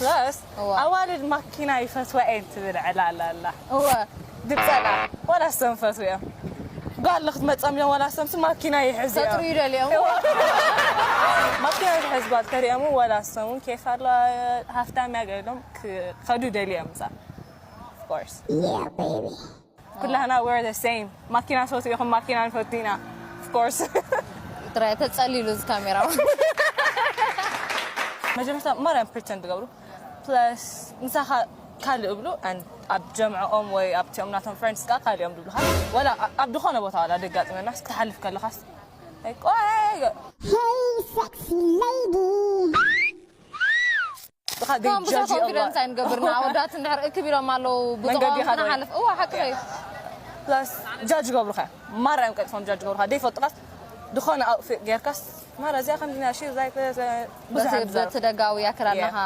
Plus ኣዋልድ ማኪና ይፈትዋ እየን ትብል ዕላል ኣላ። እወ ግብፀላ ዋላ ሰም ፈትው እዮም። ጓል ንክትመፀም እዮም ዋላ ሰምሲ ማኪና ይሕዝ እዮም። ከጥሩ ይደልዮም። ማኪና ትሕዝ ጓል ተሪኦም ዋላ ሰሙን ኬፍ ኣላ ሃፍታም ያገሎም ከዱ ደልዮም ምሳ of course ኩላህና we're the same ማኪና ሰውት ኢኹም ማኪና ንፈቱ ኢና of course ጥራይ ተጸሊሉ እዚ ካሜራ መጀመርታ ማርያም ፕሪተንድ ትገብሩ plus ምሳኻ ካልእ እብሉ and ኣብ ጀምዐኦም ወይ ኣብቲኦም ናቶም ፍሬንድስ ከዓ ካልእ እዮም ዝብሉኻ ወላ ኣብ ዝኾነ ቦታ ዋላ ደጋጥመና ክትሓልፍ ከለኻስ ቆይ Hey, sexy lady. ብኻ ከም ብዙ ኮንፊደንስ ኣይንገብርና ኣወዳት እንድሕር እክብ ኢሎም ኣለዉ ብጥቕኦም ክንሓልፍ እዋ ሓቂ እዩ plus ጃጅ ገብሩኻ ማርያም ቀልፎም ጃጅ ገብሩኻ ደይፈልጡኻስ ዝኾነ ኣውትፊት ጌርካስ ማራ እዚኣ ከምዚ ና ሺ ዛይ ብዙሕ በቲ ደጋዊ ያክል ኣለኻ